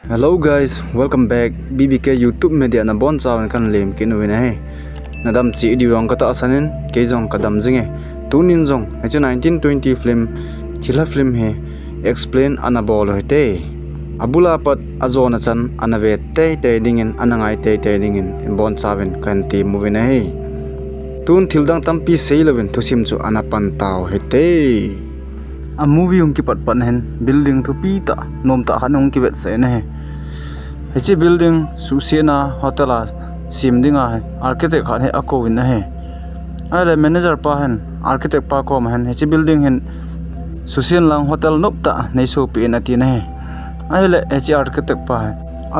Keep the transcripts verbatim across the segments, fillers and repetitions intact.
Hello guys, welcome back. B B K YouTube media nabonchauvin kahin lemkit uvin ahi. Nadam cheh diu jong katahsan in, kei jong kadam jing e. Tunin jong, hiche nineteen twenty film, thilha film hi explain ana bol u hite. Abula pat ajona chan ana ve teitei dingin, ana ngai teitei dingin, ibonchauvin kahin temuvin ahi. Tun thildang tampi seilouvin thusim chu ana pan tau hite. A movie hung kipat pat hin building thupi tah, nom tah khat hung kivetsah in ahi. Hiche building suhsetna hotel a sem dinga hi architect khat hi akouvin ahi. Ahile manager pa hin architect pa koma hin hiche building hin suhset lang hotel nop tah neisopeh in atin ahi. Ahile hiche architect pa hi,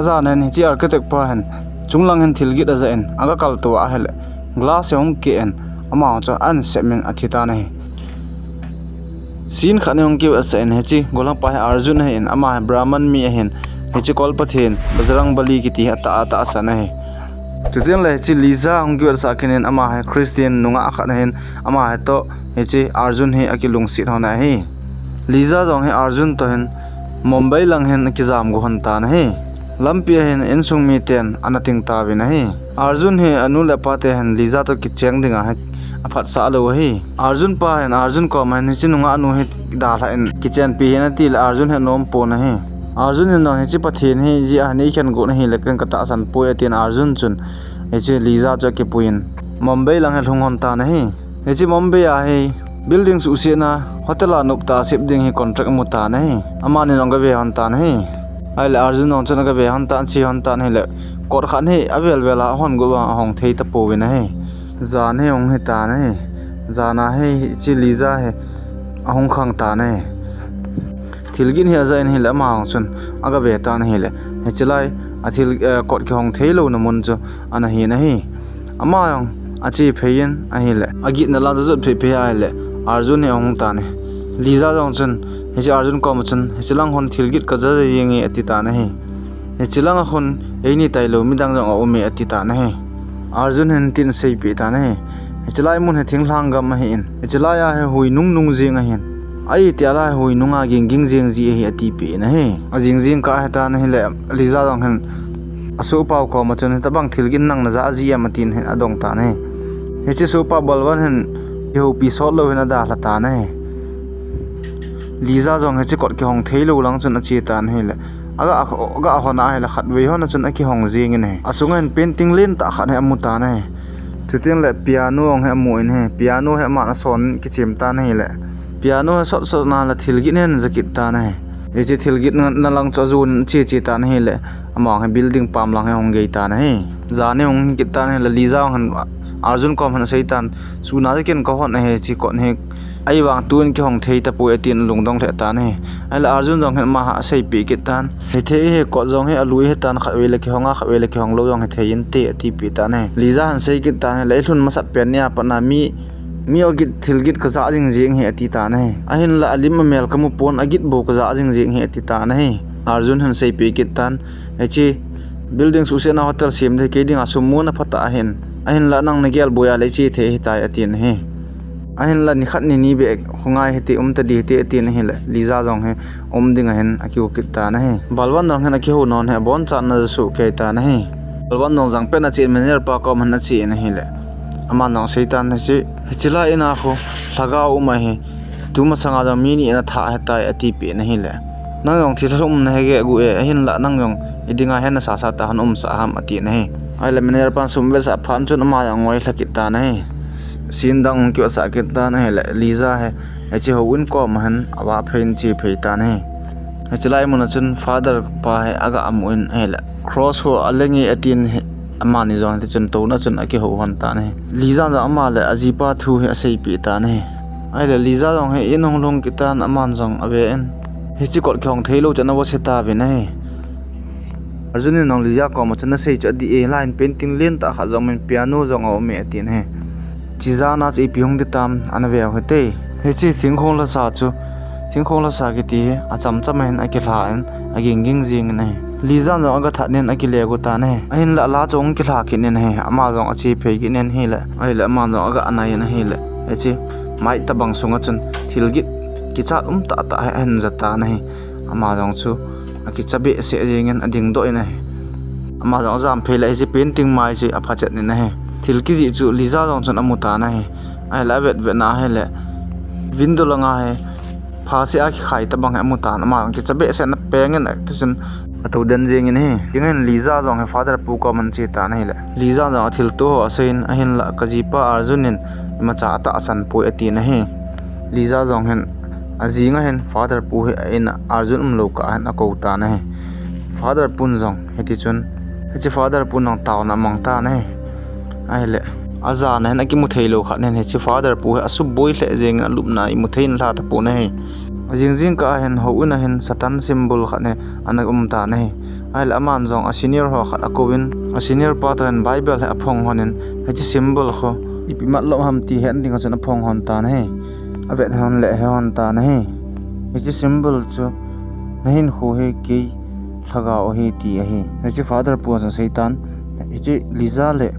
ajana hin hiche architect pa hin chunglang hin thilgit ajah in aga kaltou a ahile glass hi ahung keh in ama chu ahin sem in athi tan ahi. Scene khat hi hung kivetsah in hiche golhang pa hi Arjun ahin, ama hi Brahman mi ahin, hiche kol pathen Bajrang Bali kiti hi atah, atahsan ahi. Chutengle hiche Lisa hung kivetsah kit in ama hi Christian nungah khat ahin, ama hi toh hiche Arjun hi akilungset lhon ahi. Lisa jong hi Arjun toh hin Mumbai lang hin akijam got lhon tan ahi. Lampi a hin insung miten ana ting tauvin ahi. Arjun hi anu le apate hin Lisa toh kicheng dinga hi aphatsah lou ahi. Arjun pa hin Arjun koma hin hiche nungah nu hi dalhah in kichenpi hih in atile Arjun hi anom pon ahi. Arjun hin jong hiche Pathen hi jeh a neikhen got ahile ken katahsan poi atin Arjun chun hiche Lisa chu akipuiyin Mumbai lang hi alhung lhon tan ahi. Hiche Mumbai a hi building suhsetna hotel a nop tah sep ding hi contract amu tan ahi. Amani jong agave lhon tan ahi. Ahile Arjun jong chun agave lhon tan, ache lhon tan ahile kot khat hi avel vel a ahon got vang ahong thei tapouvin ahi. Jan hi ahung hitan ahi. Jan a hi hiche Lisa hi ahung khang tan ahi. Thilgit hi ajah in ahile ama jong chun agave tan ahile hiche lai a thil, eh, kot kihong theilouna mun chu ana hin ahi. Ama jong ache phei in ahile agitna lang chu ajot phei phei ahile Arjun hi ahung tan ahi. Lisa jong chun hiche Arjun koma chun hiche lang khun thilgit kaja jeng e ati tan ahi. Hiche lang a khun eini tailou midang jong aume ati tan ahi. Arjun hin tin aseipeh tan ahi. Hiche lai mun hi thinglhang gam ahin, hiche lai a hi hui nung nung jeng ahin, ahitia lai hui nunga ging ging jeng ji ahi atipeh in ahi. Ajing jing kah ahitan ahile Lisa jong hin asohpau koma chun hitobang thilgit nang najah ji em atin hin adong tan ahi. Hiche sohpa Balwant hin kihoupi sotlou hin adalha tan ahi. Lisa jong hiche kot kihong theilou lang chun ache tan ahile aga, aga hon ahile khatvei hon a chun akihong jengin ahi. Asunga hin painting lentah khat hi amu tan ahi. Chutengle piano jong hi amun ahi. Piano hi aman ason kichem tan ahile piano hi sot sot na le thilgit hin aja kit tan ahi. Hiche thilgit na, na lang chu ajon in ache che tan ahile ama jong hi building pam lang hi ahung gei tan ahi. Jan hi ahung hi kit tan ahile Lisa jong hin Arjun koma hin asei tan, suna chu ken kahon ahi hiche kot hi, ahivang tun kihong thei tapoi atin alungdong lheh tan ahi. Ahile Arjun jong hin ama aseipeh kit tan, hithei hi kot jong hi alui hitan, khatvei le kihong a khatvei le kihong lou jong hithei inte atipeh tan ahi. Lisa hin asei kit tan ahile ilhun masat pen nia pat na mi, mi agit thilgit kajah jing jeng hi ati tan ahi. Ahinla alim amel kamu pon, agit bou kajah jing jeng hi ati tan ahi. Arjun hin aseipeh kit tan, hiche building suhsetna hotel sem ding hi kei dinga sum muna phatah ahin, ahinla nang nagel boi a le iche thei ahitai atin ahi. Ahinla nikhat nini beh khongai hite um tadi hite atin ahile Lisa jong hi um ding ahin akigo kit tan ahi. Balwant jong hin akihou non hi abonchan ana ja soh kei tan ahi. Balwant jong jangpen a achen manager pa koma hin achen ahile aman jong asei tan hiche, hiche lai in a khu lhagao um ahi. Tumasanga jong mi ni ana thah ahitai atipeh in ahile nang jong thilha lhum nahe geh gu e, ahinla nang jong idinga hi nasasa tah a hung umsah ham atin ahi. Ahile manager pan sum avetsah phat chun ama jong angoilha kit tan ahi. Scene dang hung kivetsah kit tan ahile Lisa hi hiche houin koma hin avahphei in ache phei tan ahi. Hiche lai mun a chun father pa hi aga amun ahile cross ho alenge atin hi, amani jong hiti chun touna chun akihou lhon tan ahi. Lisa jong ama le ajipa thu hi aseipeh tan ahi. Ahile Lisa jong hi in ahung lhung kit tan aman jong ave in hiche kot kihong theilou chu ana vose tauvin ahi. Arjun in jong Lisa koma chun asei chu adih e, hilai hin painting lentah khat jong umin piano jong aume atin ahi. Hiche jan a chu ipi hung ti tam ana veu hite. Hiche thingkhong lhasa chu, thingkhong lhasa kiti hi achamcham ahin akilha in aging ging jengin ahi. Lisa jong aga that nin akile got tan ahi. Ahinla la chu ahung kilha kit nin ahi. Ama jong ache phei kit nin ahile, ahile ama jong aga nai in ahile hiche mai tabang sunga chun thilgit kichat um tah tah hi ahin ja tan ahi. Ama jong chu kicha behseh jengin adingdoh in ahi. Ama jong ajam phei le hiche painting mai chu apha chet in ahi. Thil kijih chu Lisa jong chun amu tan ahi. Ahile avet vet na ahile window langa hi pha seh a kikhai tabang hi amu tan, ama jong kicha behseh in apeng in ati chun atou den jengin ahi. Tin ahin Lisa jong hi Father Pu koma ache tan ahile Lisa jong athilto ho aseiyin ahinla kajipa Arjun in imacha atahsan poi atin ahi. Lisa jong hin ajing ahin Father Pu hi a in a Arjun umlou kah a hin akou tan ahi. Father Pun jong hiti chun hiche Father Pun jong taona amang tan ahi. Ahile ajana hin akimu theilou khat in hiche Father Pu hi asuboi lheh jengin alupna imu thei in alha tapon ahi. Ajing jing kah a hin houin a hin Satan symbol khat hi ana um tan ahi. Ahile aman jong a senior ho khat akouvin, a senior pa toh hin Bible hi aphong lhonin hiche symbol khu ipi matlom ham ti het ding a chun aphong lhon tan ahi. Avet lhon le ahe lhon tan ahi. Hiche symbol chu nahinkho hi kei lhagao ahi ti ahi. Hiche Father Pu in asei tan, hiche Lisa le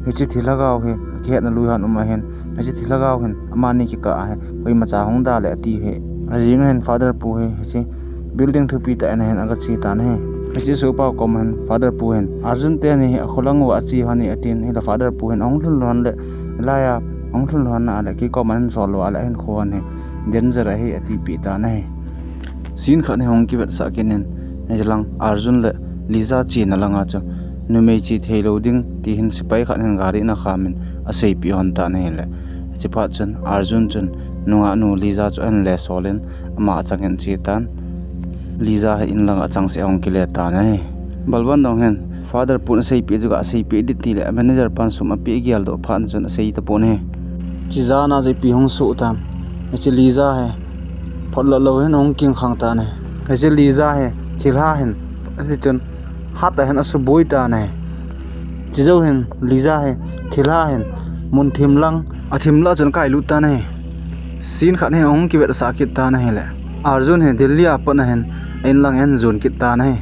hiche thil lhagao hi kihetna lui lhon um ahin, hiche thil lhagao hin amani kikah a hi koimacha hung da le ati ahi. Ajing a hin Father Pu hi hiche building thupi tah in ahin agache tan ahi. Hiche sopa koma hin Father Pu hin Arjun teni hi akholang uva ache lhon e atin, ahile Father Pu hin ahung lhun lhon le, hilai a ahung lhun lhon na le kei koma hin sol uva le ahinkho lhon hi danger ahi atipeh tan ahi. Scene khat hi hung kivetsah kit in, hiche lang Arjun le Lisa chena langa chu numei che theilou ding ti hin sepai khat hin gari in akham in aseipeh lhon tan ahile, hiche phat chun Arjun chun nungahnu Lisa chu ahin le sol in ama achang in ache tan. Lisa hi in langa achang seh ahung kile tan ahi. Balwan jong hin Father Pun aseipeh chu ga seipeh ding ti le a manager pan sum apeh geldoh phat chun asei tapon ahi. Hiche jana chu ipi hung soh tam. Hiche Lisa hi phot lou lou hin ahung kingkhang tan ahi. Hiche Lisa hi thilha hin, hiti chun hat a hin asuboi tan ahi. Chujou hin Lisa hi thilha hin mun thim lang, athim lah chun akailut tan ahi. Scene khat hi ahung kivetsah kit tan ahile, Arjun hi Delhi a pat a hin a in lang ahin jon kit tan ahi.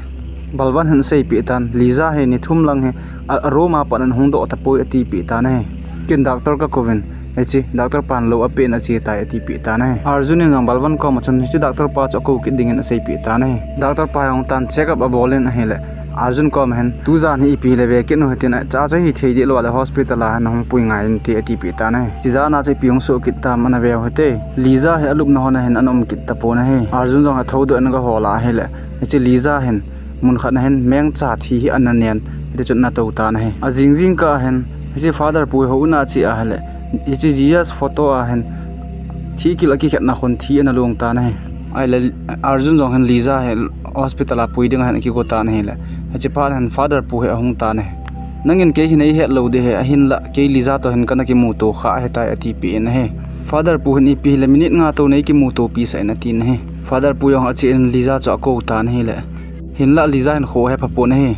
Balwan hin aseipeh tan, Lisa hi ni thum lang hi a, a room a pat in ahung doh tapoi atipeh tan ahi. Ken doctor kakouvin, hiche doctor pan lou apeh in ache tai atipeh tan ahi. Arjun in jong Balwan koma chun hiche doctor pa chu akou kit dingin aseipeh tan ahi. Doctor pa jong tan check up abol in ahile, Arjun koma hin tujan hi ipi hile ve kit un hitin, acha chu hithei deh lou a le hospital a hin ahung pui ngai inte atipeh tan ahi. Hiche jana chu ipi hung soh kit tam ana veu hite. Lisa hi alupna lhon a hin ana um kit tapon ahi. Arjun jong athoudoh in agahol a ahile, hiche Lisa hin mun khat a hin mengcha thi hi ana nen, hiti chun ana tou tan ahi. Ajing jing kah a hin hiche Father Pu hi houin a ache ahile, hiche Jesus photo a hin thihkil akikhetna khun thi ana long tan ahi. Ahile Arjun jong hin Lisa hi hospital a pui ding a hin akigo tan ahile, hiche phat hin Father Pu hi ahung tan ahi. Nangin kei hi neihet lou ding ahi, ahinla kei Lisa toh hin kana kimuto kha ahitai atipeh in ahi. Father Pu hin ipi hile minute nga tou neikimuto pi sah in atin ahi. Father Pu jong ache in Lisa chu akou tan ahile, hinlah Lisa hin kho ahe phapon ahi.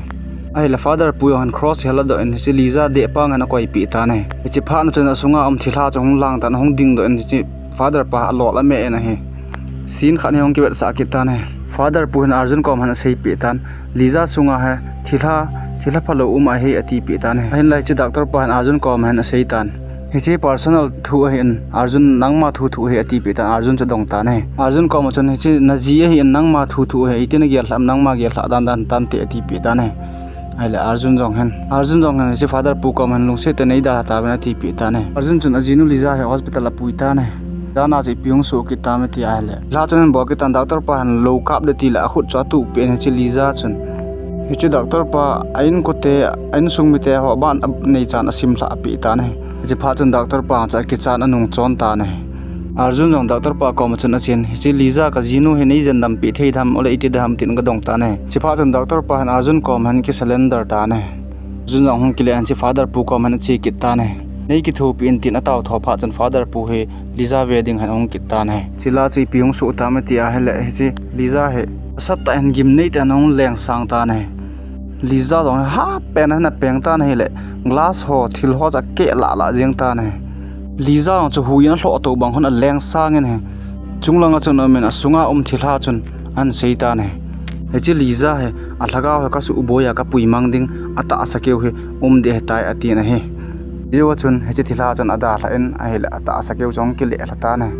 Ahile Father Pu jong hin cross hi aladoh in hiche Lisa dehpang hin akoipeh tan ahi. Hiche phat chun asunga um thilha chu ahung lang tan, ahung dingdoh in hiche Father pa alol ameh in ahi. Scene khat hi ahung kivetsah kit tan ahi. Father Pu hin Arjun koma hin aseipeh tan, Lisa sunga hi thilha, thilha phalou um ahi atipeh tan ahi. Ahinla hiche doctor pa hin Arjun koma hin asei tan, hiche personal thu ahin, Arjun nangma thu thu ahi atipeh tan, Arjun chu adong tan ahi. Arjun koma chun hiche naji ahin, nangma thu thu ahi, iti nagel lhah am, nangma gel lhah dan dan tante atipeh tan ahi. Ahile Arjun jong hin, Arjun jong hin hiche Father Pu koma hin lungset tah in neidalha tauvin atipeh tan ahi. Arjun chun ajinu Lisa hi hospital apui tan ahi. Jana chu ipi hung soh kit tam iti ahile, thilha chun ahin bol kit tan, doctor pa hin lou kap ding ti le akhut chu atuh peh in hiche Lisa chun hiche doctor pa a inkote, a insung mite ho ban aneichan asimlhah peh tan ahi. Hiche phat chun doctor pa chu akichan anung chon tan ahi. Arjun jong doctor pa koma chun achen, hiche Lisa kajinu hi neijen dampeh thei dem, ole iti dem tin aga dong tan ahi. Hiche phat chun doctor pa hin Arjun koma hin akisurrender tan ahi. Arjun jong hung kile in hiche Father Pu koma hin ache kit tan ahi. Neikithopi in tin ataotho phat chun Father Pu hi Lisa ve ding hin ahung kit tan ahi. Hiche la chu ipi hung soh tam iti ahile, hiche Lisa hi asat tah in gimnei tah in ahung lengsang tan ahi. Lisa jong hi happen in apeng tan ahile, glass ho, thil ho chu akeh lah lah jeng tan ahi. Lisa jong chu huiyin alhoh tou bang khun alengsang in ahi. Chunglanga chun aumin asunga um thilha chun ahin sei tan ahi, hiche Lisa hi alhagao hi kasuhboi a kapui mang ding, atahsa keu hi um ding ahitai atin ahi. Hichea chun hiche thilha chun adalhah in ahile, atahsa keu chu ahung kileh lha tan ahi.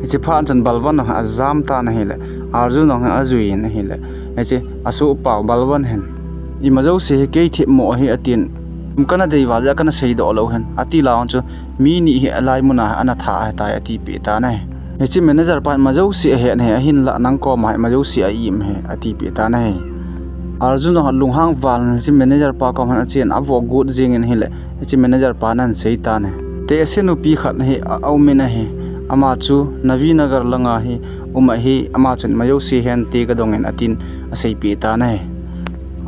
Hiche phat chun Balwan jong hi ajam tan ahile, Arjun jong hi ajuiyin ahile, Hiche asohpa u Balwan hin, ima jouse hi kei themmo ahi atin, um kana dei val jeh a kana seidoh lou hin, ati lai vang chu mi ni hi alai muna ana tha ahitai atipeh tan ahi. Hiche manager pa hin ima jouse ahet ahi, ahinlah nang koma hi ima jouse a-im ahi atipeh tan ahi. Arjun jong alunghang val in hiche manager pa kom hin achen avoh got jeng in ahile, hiche manager pa hin asei tan ahi. Tehse nupi khat hi a, aum in ahi. Ama chu Navi Nagar langa hi um ahi, ama chun ima jouse hente kadong in atin aseipeh tan ahi.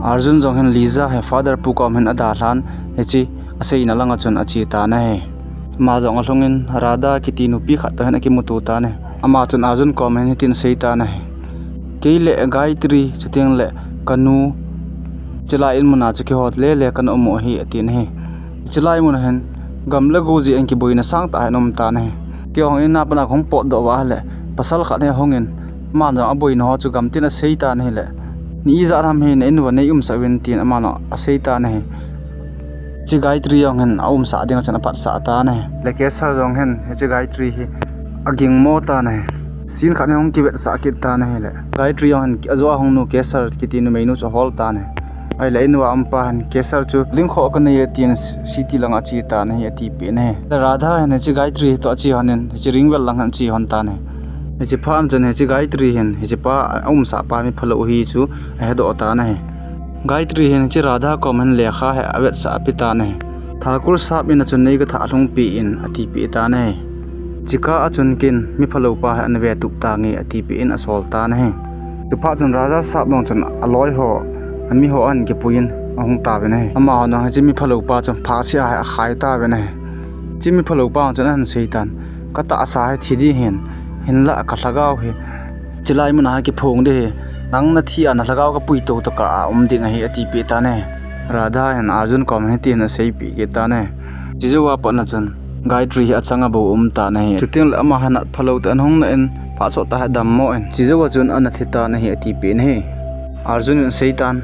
Arjun jong hin Lisa hi father pu kom hin adalhan, hiche aseina langa chun ache tan ahi. Ama jong alhung in Radha kiti nupi khat toh hin akimuto tan ahi. Ama chun Arjun kom hin hitin asei tan ahi. Kei le Gayatri, chuteng le kanu, chulai in muna chu kihot lele kana um u ahi, atin ahi. Chulai muna hin gam le go jeh in kiboina sangtah hi ana um tan ahi. Keiho in a pat a kahung potdoh uva ahile, pasal khat hi ahung in, aman jong aboina ho chu gamtin asei tan ahile, ni ijat ham hi na in uva nei umsah uvin tin aman jong asei tan ahi. Hiche Gayatri jong hin aumsah dinga chun apatsah tan ahi. Le Kesar jong hin hiche Gayatri hi agingmo tan ahi. Scene khat hi ahung kivetsah kit tan ahile, Gayatri jong hin ajo a hung nu Kesar kiti numeinu chu ahol tan ahi. Ahile in uva umpa hin Kesar chu lingkhoh kanei e tin city langa ache tan ahi atipeh in ahi. Le Radha hin hiche Gayatri toh ache lhon in hiche ringvel lang hin ache lhon tan ahi. Hiche phat chun hiche Gayatri hin hiche pa aumsah pa miphalou ahi chu ahedoh tan ahi. Gayatri hin hiche Radha kom hin lekha hi avetsah ape tan ahi. Thakur sap in a chun nei gathah lhungpeh in atipeh tan ahi. Chukah a chun ken miphalou pa hi ana vetup tange atipeh in asol tan ahi. Chuphat chun Radha sap jong chun aloi ho, ami ho ahin kipui in ahung tauvin ahi. Amaho jong hiche miphalou pa chu phatseh a hi akhai tauvin ahi. Hiche miphalou pa jong chun ahin sei tan, katahsa hi thi ding ahin, hinlah kalhagao hi chulai muna hi kiphong ding ahi, nang nathi a nalhagao kapuito tokah a um ding ahi atipeh tan ahi. Radha hin Arjun kom hitin aseipeh kit tan ahi. Chujouva pat a chun Gayatri hi achanga bou aum tan ahi. Chuteng le ama hi nat phalou tah in ahung nat in phat sottah hi adammo in, chujouva chun ana thi tan ahi atipeh in ahi. Arjun in asei tan,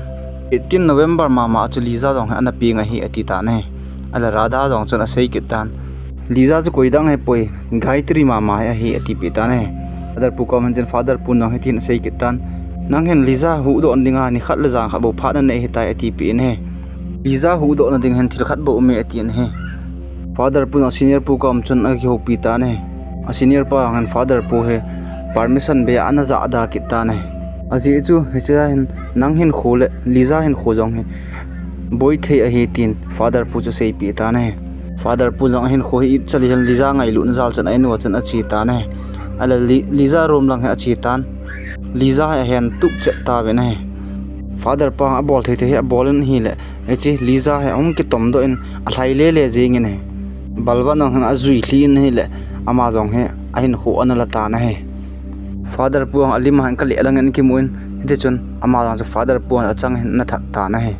eighteen November mama a chu Lisa jong hi ana peng ahi ati tan ahi. Ahile Radha jong chun asei kit tan, Lisa chu koidang ahipoi, Gayatri mama hi ahi atipeh tan ahi. Father pu kom hin chun father pu jong hitin asei kit tan, nang hin Lisa huhdoh na dinga nikhat le jan khat bou phat nanei ahitai atipeh in ahi. Lisa huhdoh na ding hin thil khat bou aume atin ahi. Father pu jong senior pu kom chun akihoupi tan ahi. A senior pa jong hin father pu hi permission bei a ana jahda kit tan ahi. Ajeh chu hichea hin nang hinkho le Lisa hinkho jong hi boithei ahi tin father pu chu aseipeh tan ahi. Father pu jong ahinkho hi itchalih in Lisa ngailutna jal chun a-in uva chun ache tan ahi. Ahile Li-, Lisa room lang hi ache tan. Lisa hi ahen tup chet tauvin ahi. Father pa abol thei thei hi abol in ahile, hiche Lisa hi ahung kitomdoh in alhai lele jeng in ahi. Balwan jong hin ajui lhi in ahile, ama jong hi ahinkho ana la tan ahi. Father pu jong alim a hin kaleh lang in akimu in, hitichun ama jong chu father pu achang hin ana that tan ahi.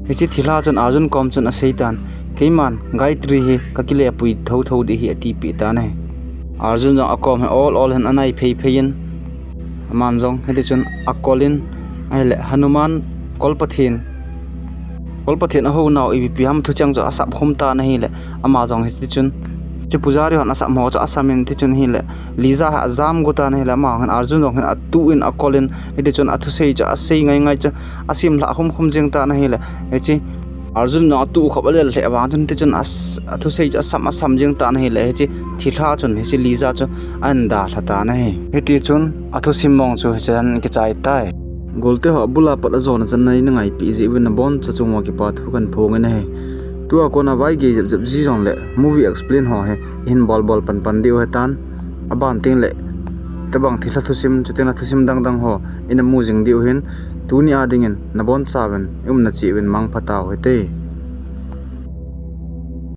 Hiche thilha chun Arjun kom chun asei tan, keiman Gayatri hi kakilepui thotho ding ahi atipeh tan ahi. Arjun jong akom hi ol ol hin anai phei phei in, aman jong hitichun akol in, ahile Hanuman kol Pathen, kol Pathen ahounau ipi ipi ham thucheng chu asap khum tan ahile, ama jong hitichun hiche pujari hon asam ho chu asam in, hitichun ahile Lisa hi ajam go tan ahile, ama hin Arjun jong hin atuh in akol in, hitichun athusei chu asei ngai ngai chu asim lhah khum khum jeng tan ahile, hiche Arjun jong atuh khop alel lheh vang chun, hitichun as-, athusei chu asam asam jeng tan ahile, hiche thilha chun hiche Lisa chu ahin dalha tan ahi. Hitichun athusim mong chu hichea hin kichai tai. Golte ho abula pat ajona chan in eina ngaipeh jeh uvin naboncha chunguva kipa thu kahin phongin ahi. Tua kona vaigei jep jep ji jongle movie explain ho hi ihin bol bol pan pan diu ahitan. Aban tengle hitobang thilha thusim, chutengle thusim dang dang ho ina mu jing diu ahin, tunia dingin nabonchauvin iumna cheh uvin mangpha tau hite.